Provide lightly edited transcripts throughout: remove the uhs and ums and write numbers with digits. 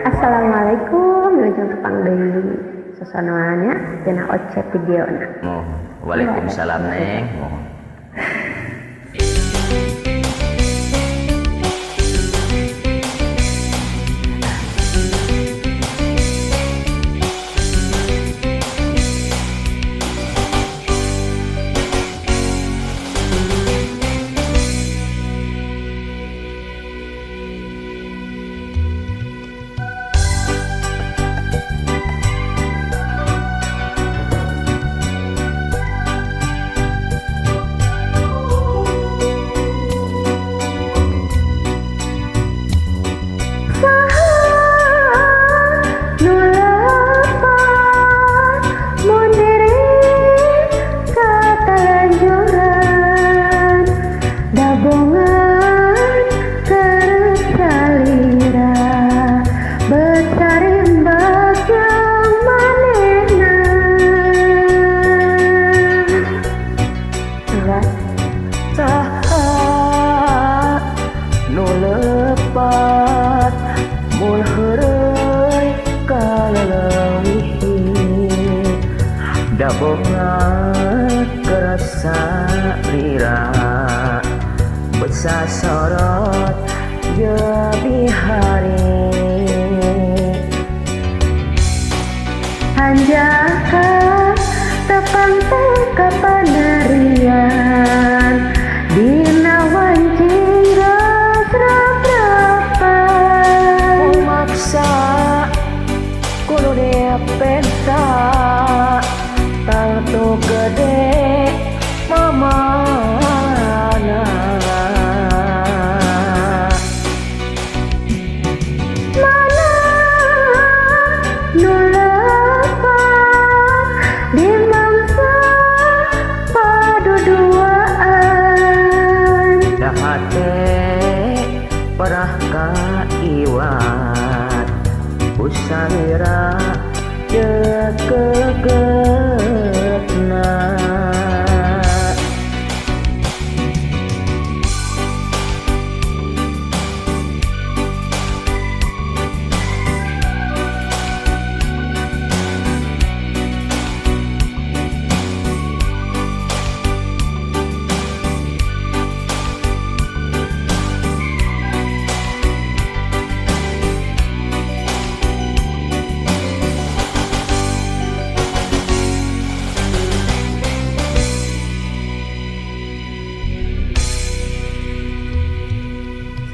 Assalamualaikum, wilujeng tepang deui sosonoannya dina Oce videona. Oh, waalaikumsalam Neng. Oh. Dabongan kerasa lira besar sorot lebih hari hanjaka tepang teh kapanarian dina wanci geus rap-rapan maksa kudu dia penta tangtu gede mamana mana nu lepat di mangsa paduduaan dahate parah ka iwat usalira kekegetna.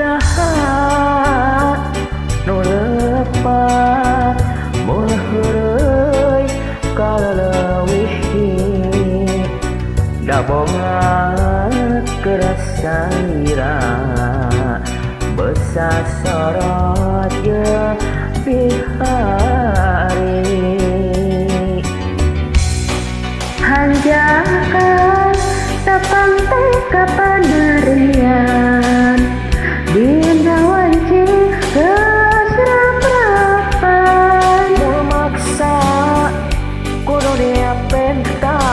Saha nu lepat mun heureuy kaleuwih dabongan kerasa lira besar sorot jeung hari hanjakan tepang teh kapanarian dina wanci geus rap-rapan memaksa kudu dia penta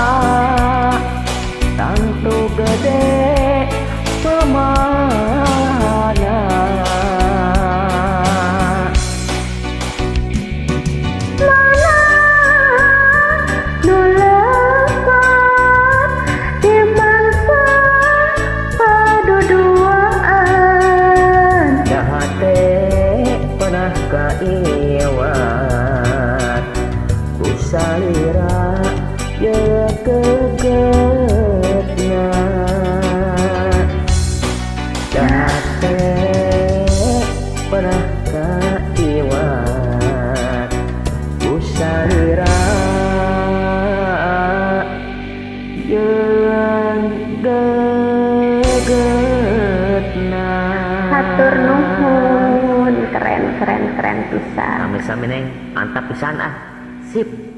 tangtu gede pemana mana nu lepat di mangsa paduduaan dahate pernah kaiwat usalira ye kegetna dahate pernah kaiwat usalira ye gegetna. Hatur nuhun, keren keren keren pisan. Sami-sami Neng, mantap pisan ah. Sip.